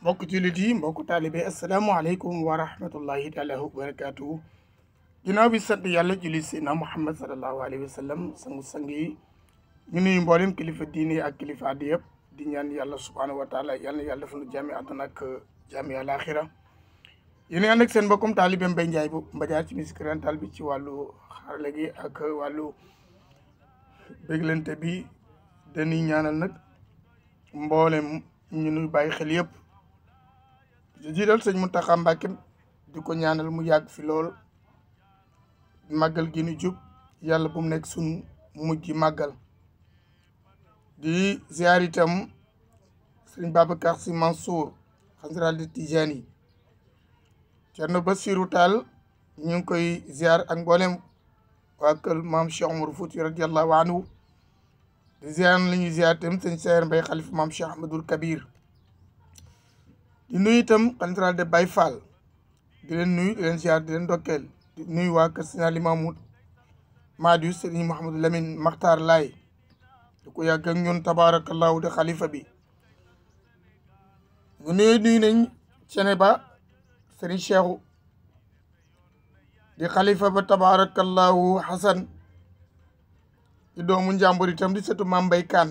mbokk jullit yi mbokk taalibe asalaamaaleykum wa rahmatullahi taala wa barakaatuhu ginnaaw bi sant yàlla julli seydina Muhammad sallallahu alayhi wa sallam sangu-sang yi ñu nuyu mboolem kilifa diine ak kilifa aada yëpp di ñaan yàlla subhaanahu wa taala yàlla na yàlla defal nu jàmmi àdduna ak jàmmi àlaaxira yéen ànd ak seen mbokkum taalibe Mbaye Ndiaye bu Mbadiar ci musique orientale bi ci wàllu xarala gi ak wàllu béglante bi dañuy ñaanal nag mboolem ñu nuy bàyyi xel yëpp di jiital sëñ Mountakha Mbacké di ko ñaanal mu yàgg fi lool màggal gi ñu jub yàlla bu mu nekk suñ mujj màggal di ziar itam sëñ Babacar Sy Mansour xalifa général des Tidianes Thierno Bassirou Tall ñu ngi koy ziar ak mboolem waa kër maam Cheikh Oumar Fouti radiyallahu anhu di ziar la ñuy ziar itam sëñ Sayer Mbaye xalifa maam Cheikh Ahmadoul Kabir di nuyu itam xalifa général de Baye Fall di leen nuyu di leen ziar di leen ndokkeel di nuyu waa kër Sëñ Limaamu Maadu Sëriñ Mouhamadou Lamine Makhtar Laye di ko yàgg ak ñun tabarakallahu de xalifa bi ñu nuyu nañ Ceneba Sëriñ Cheikhu di xalifa ba tabarakallahu Hasan di doomu njàmbur itam di sëtu Maam Mbay Kaan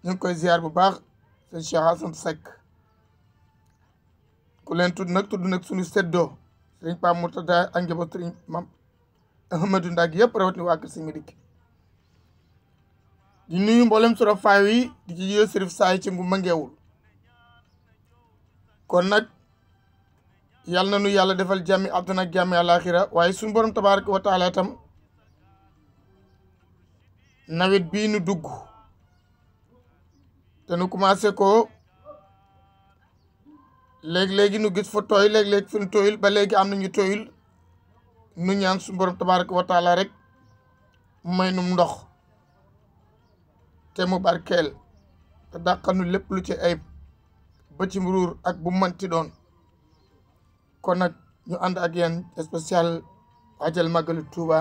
ñu ngi koy ziar bu baax sëñ Cheikh Hasan Seck ku leen tudd nag suñu seddoo sëriñ Pape Murtada ak njaboot sëriñ Mam Ahmadou Ndak yëpp rawat ni waa kër Sëriñ Midik di nuyu mboolem sura faaw yi di ci jël sërif saay ci ngu mangeewul kon nag yàlla na nu yàlla defal jàmmi àdduna ak jàmmi àlaaxira waaye suñu borom tabaaraka wa taala tam nawet bii nu dugg te nu commencé ko léegi-léegi nu gis fa tooy léeg-léeg fi nu tooyul ba léegi am nañu tooyul nu ñaan suñu borom tabaaraka wa taala rek may num ndox te mu barkeel te dàqal nu lépp lu ci ayib ba ci mburuur ak bu manti doon kon nag ñu ànd ak yéen spécial waajal màggalu Touba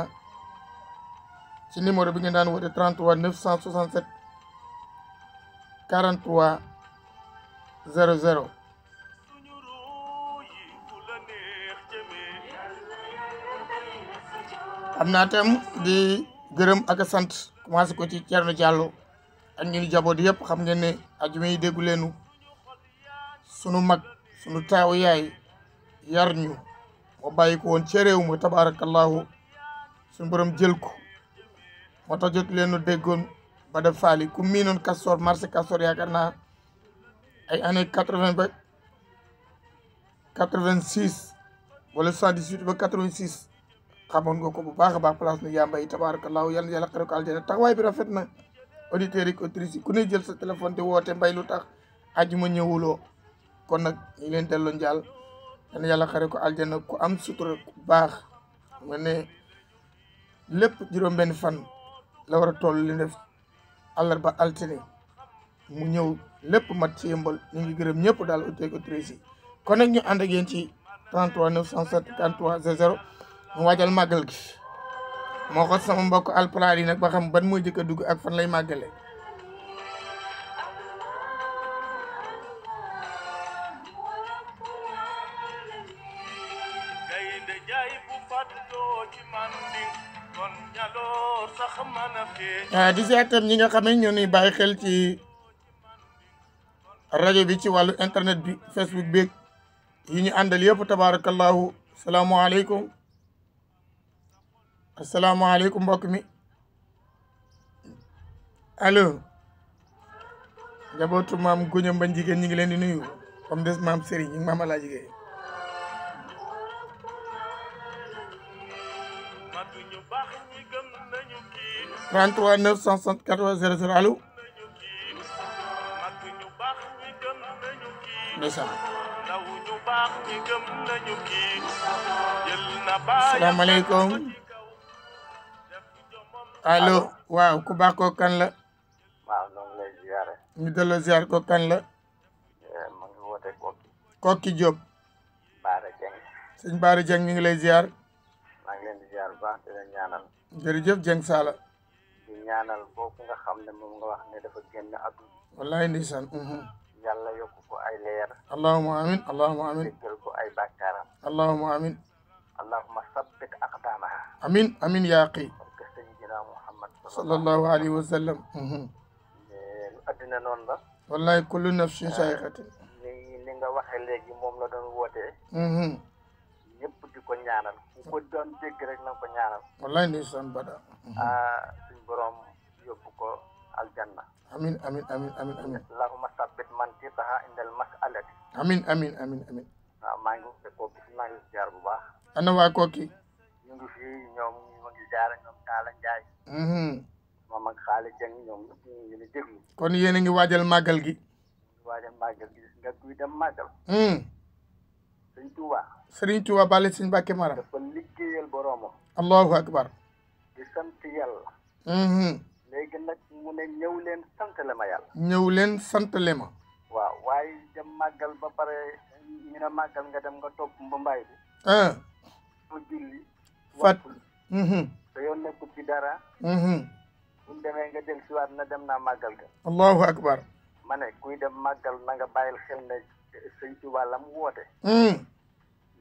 ci numéro bi ngeen daan woote 33 967 43 00 am naa tam di gërëm ak a sant commencé ko ci Thierno Diallo ak ñu jaboot yëpp xam ngeen ne ajuma yi déggu leenu sunu mag sunu taaw yaay yar ñu moo bàyyi ko woon ci réew mi tabarakallahu suñu borom jël ko moo tax jot leenu déggoon ba def faali ku miinoon Castor marché Castor yaakaar naa ay année 80 ba 86 wala 78 ba 86 xamoon nga ko bu baax a baax place nu yàmbay tabarakallahu yàlla yàlla xare ko aljana taxawaay bi rafet na auditeurs yi auditrices yi ku ne jël sa téléphone di woote mbay lu tax ajuma ñëwuloo kon nag ñu leen delloo njaal yàlla yàlla xare ko aljana ku am sutura ku baax nga ne lépp juróom-benn fan la war a toll li def àllarba altine mu ñëw lépp mat ci yëmbal ñu ngi gërëm ñëpp daal auditeurs yi auditrices yi kon nag ñu ànd ak yéen ci 33 907 43 00 mu waajal màggal gi moo xot sama mbokk alpulaar yi nag ba xam ban mooy jëkk a dugg ak fan lay màggale di si atam ñi nga xam ne ñoo ñuy bàyyi xel ci rajo bi ci wàllu internet bi Facebook bi yi ñu àndal yëpp tabarakallahu salaamaaleykum asalaamaaleykum mbokk mi allo njabootu maam Guña Mba jigéen ñi ngi leen di nuyu comme des maam Serigne ñi ngi maam Alaaji Gay 33 964 00 allo ndeysaan salaamaaleykum allo waaw ku baax ko kan la waaw ñoo ngi lay ziare. ñu delloo ziar ko kan la ma ngi woote Koki. Koki Diop Baara Dieng. sëñ Baara Dieng ñu ngi lay ziar maa ngi leen di ziar bu baax di leen ñaanal. jërëjëf Dieng Sala di ñaanal boobu nga xam ne moom nga wax ne dafa génn àdduna. wallahi ndeysaan yàlla ay leer allahumma amin allahumma amin jéggal ko ay bàkkaaram allahumma amin allahumma sabbit aqdamaha amin amin yaa qi parce que sayyidina Muhammad sallallahu alayhi wa sallam lu addina noonu la wallahi kullu nafsin sa'iqatin ni nga waxe léegi moom la doon wootee ñëpp di ko ñaanal ku ko doon dégg rek na ko ñaanal wallahi ndeysaan bada suñ borom yóbbu ko aljanna amin amin amin amin amin allahumma sabbit mantiqaha indal mas'alati amin amin amin amin waaw maa ngi wute kooki maa ngi jaar bu baax ana waa Koki ñu ngi fii ñoom ñu ngi jaar ñoom Talla Ndiaye moom ak Xaali Jeng ñoom ñëpp ñu ngi leen déglu kon yéen a ngi waajal màggal gi waajal màggal gi nga kuy dem màggal sëñ Tuuba Sëriñ Tuuba bale Sëriñ Mbàkke Mara dafa liggéeyal boroomam allahu akbar di sant yàlla léegi nag mu ne ñëw leen santale ma yàlla ñëw leen santale ma waaw waaye dem màggal ba pare ñu ne màggal nga dem nga topp mbambaay bi mu julli fat te yoon nekkul ci dara buñ demee nga del siwaat na dem naa màggal ga allahu akbar ma ne kuy dem màggal na nga bàyyil xel ne sëñ Tuubaa la mu woote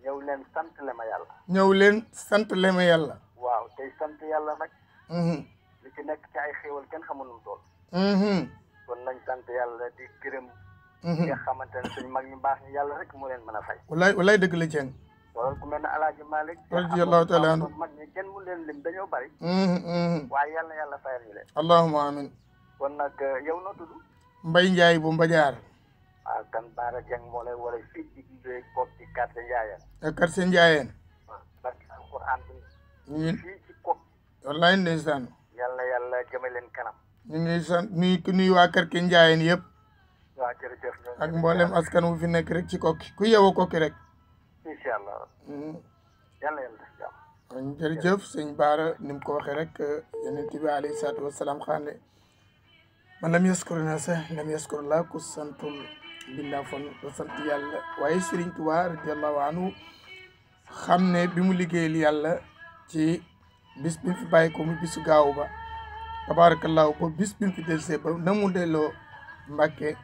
ñëw leen santale ma yàlla ñëw leen santale ma yàlla waaw tey sant yàlla nag li ci nekk ci ay xéewal kenn xamul nu mu toll kon nañ sant yàlla di gërëm nga xamante ne suñ mag ñu baax ñi yàlla rek moo leen mën a fay wallaay dëgg la Dieng loolu ku mel ne Alaaji Malick radiyallahu taala anhu mag ñi kenn mu leen lim dañoo bari waaye yàlla fayal ñu leen allahumma amin kon nag yow noo tudd Mbay Njaay bu Mbajaar waaw kan Baara Dieng moo lay war a fii ci Koki quartier Njaayeen quartier Njaayeen barke alquran bi ñun fii ci Koki wallaay ndeysaan yàlla jëme leen kanam ñu ngi sant nuyu waa quartier Njaayeen yëpp waaw jërëjëf ak mboolem askan wu fi nekk rek ci Koki ku yeewoo Koki rek incha allah yàlla def jàmm jërëjëf sëñ Baara ni mu ko waxee rek yonent bi alayhi salaatu wasalaam xam ne man lam yaskuru naasa lam yaskuru laa ku santul bindaa fon do sant yàlla waaye Sëriñ Tuubaa radiyallahu anhu xam ne bi mu liggéeyal yàlla ci bis bi mu fi bàyyi ko mu bisu gaaw ba tabaarakallaahu ba bis bi mu fi delsee ba na mu delloo Mbàkke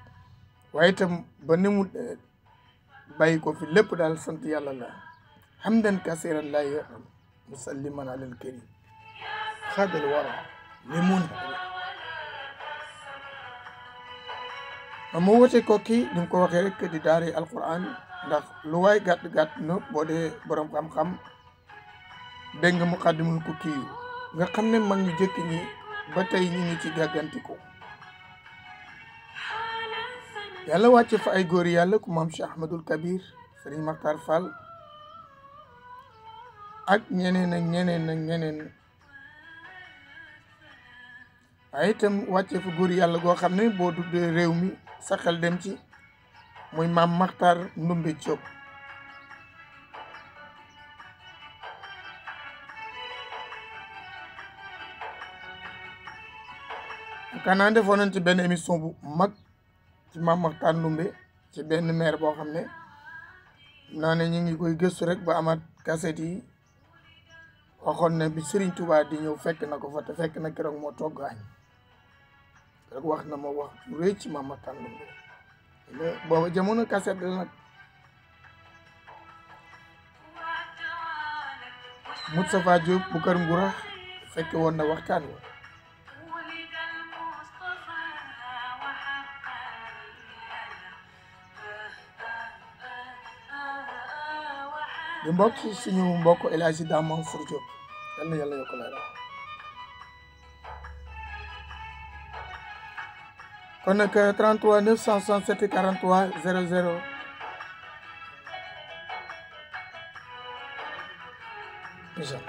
waaye itam ba ni mu bàyyi ko fi lépp daal sant yàlla la hamdan kasiran laa yaram musalliman alal karim xaadal wara li mun mu wote Koki ni mu ko waxee rek di daare alquran ndax lu waay gàtt na boo dee borom xam-xam dégg nga muqaddimul Koki yu nga xam ne mag ñu jëkk ñi ba tey ñu ngi ci gàggantiku yàlla wàcce fa ay góor yàlla ku maam Cheikh Ahmadul Kabir Serigne Makhtar Fall ak ñeneen waaye itam wàcce fa góor yàlla goo xam ne boo tuddee réew mi sa xel dem ci muy maam Makhtar Ndumbe Diop kanaa defoon nañ ci benn émission bu mag ci maam Makhtar Ndumbe ci benn maire boo xam ne naa ne ñu ngi koy gëstu rek ba amaat kaset yi waxoon ne bi Serigne Touba di ñëw fekk na ko fa te fekk na keroog moo togg añ rek wax na ma wax rëy ci maam Makhtar Ndumbe booba jamono kaset la nag Moustapha Diop bu Kër Ngura fekke woon na waxtaan wa di mbokk suñu mbokk El Hadji Dame Mansour Diop yal na yàlla yokk leeram kon nag 33 967 43 00 incha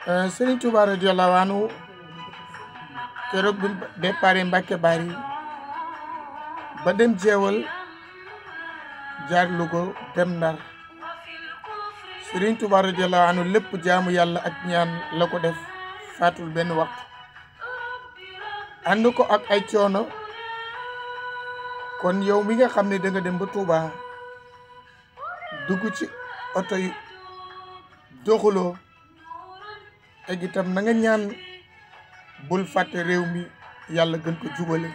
allah Serigne Touba radiyallahu anhu keroog bi départ Mbàkke Bari ba dem jeewal jaar Louga dem Ndar Serigne Touba radiyallahu anhu lépp jaamu yàlla ak ñaan la ko def faatul benn waxtu ànd ko ak ay coono kon yow mi nga xam ne da nga dem ba Touba dugg ci oto yi doxuloo ak itam na nga ñaan bul fàtte réew mi yàlla gën ko jubale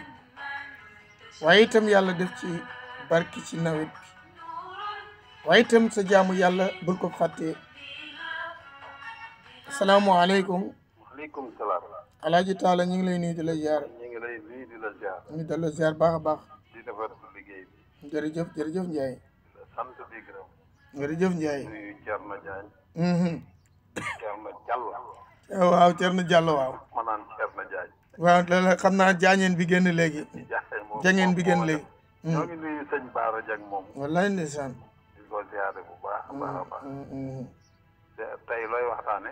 waaye itam yàlla def ci barki ci nawet bi waaye itam sa jaamu yàlla bul ko fàtte. asalaamaaleykum. waaleykum salaam. Alaaji Taala ñu ngi lay nuyu di la ziar. ñu ngi lay nuyu di la ziar. ñu delloo ziar baax a baax. di defar liggéey bi. jërëjëf jërëjëf Ndiaye. sant di gërëm. jërëjëf Ndiaye. nuyu Thierno Diagne. Thierno Diallo. waaw Thierno Diallo waaw. ma naan Thierno Diagne. waaw loolu xam naa jaañeen bi génn léegi. jangeen bi génn léegi. ñoo ngi nuyu sëñ Baara Diagne moom. wallaay ndeysaan. di ko ziare bu baax a baax a baax. tey looy waxtaane.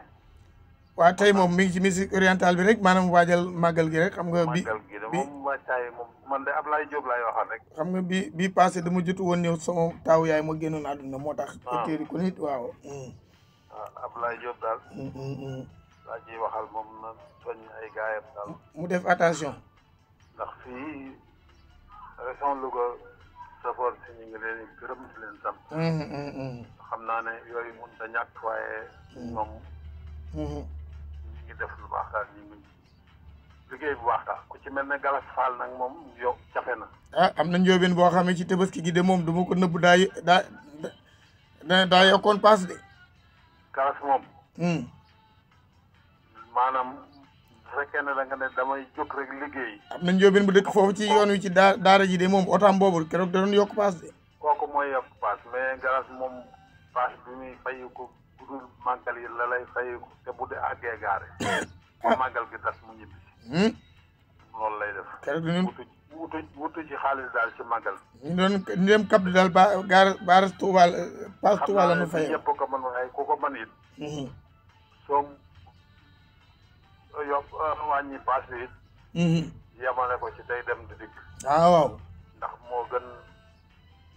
waaw tey moom mi ngi ci musique orientale bi rek maanaam waajal màggal gi rek xam nga. màggal gi de moom wàccaay moom man de Ablaye Diop laay waxal rek. xam nga bi passé dama jotu woon ñëw sama taawu yaay moo génnoon àdduna moo tax. étéri ko nit waaw. Ablaye Diop daal. laa ciy waxal moom na soñ ay gaayam daal. mu def attention. ndax fii région Louga safoor si ñu ngi leen gërëm di leen sant. xam naa ne yooyu mënut a ñàkk waaye moom. ñu ngi def lu baax daal ñu ngi liggéey bu baax daal ku ci mel ne Galas Fall nag moom yow jafe na. am na njóobeen boo xamee ci tabaski gi de moom du ma ko nëbb daa yokkoon paas de. Galas moom. maanaam bu fekkee ne da nga ne damay jóg rek liggéey. am na njóobeen bu dëkk foofu ci yoon wi ci daara ji de moom otaam boobu keroog da doon yokk paas de. kooku mooy yokk paas mais Galas moom paas bi muy fayu ko bu dul màggal yi la lay fayu ko te bu dee àggee gaare. ba màggal gi tas mu ñibbi. loolu lay def. keroog dinañ wutu ci xaalis daal ci màggal. ñu dem kap di daal baaras Touba paas Touba la nu fay. xam naa ne ñëpp ko mën waaye ku ko mën it. soo yokk wàññi paas bi it. yemale ko ci day dem di dikk. waaw. ndax moo gën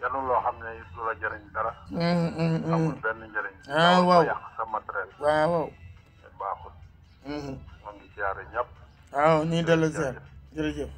yanu loo xam ne du la jëriñ dara. amul benn njëriñ. waaw yàq sa matériel. waaw. baaxul. maa ngi siyaare ñëpp. waaw ñu ngi dellu ziar jërëjëf.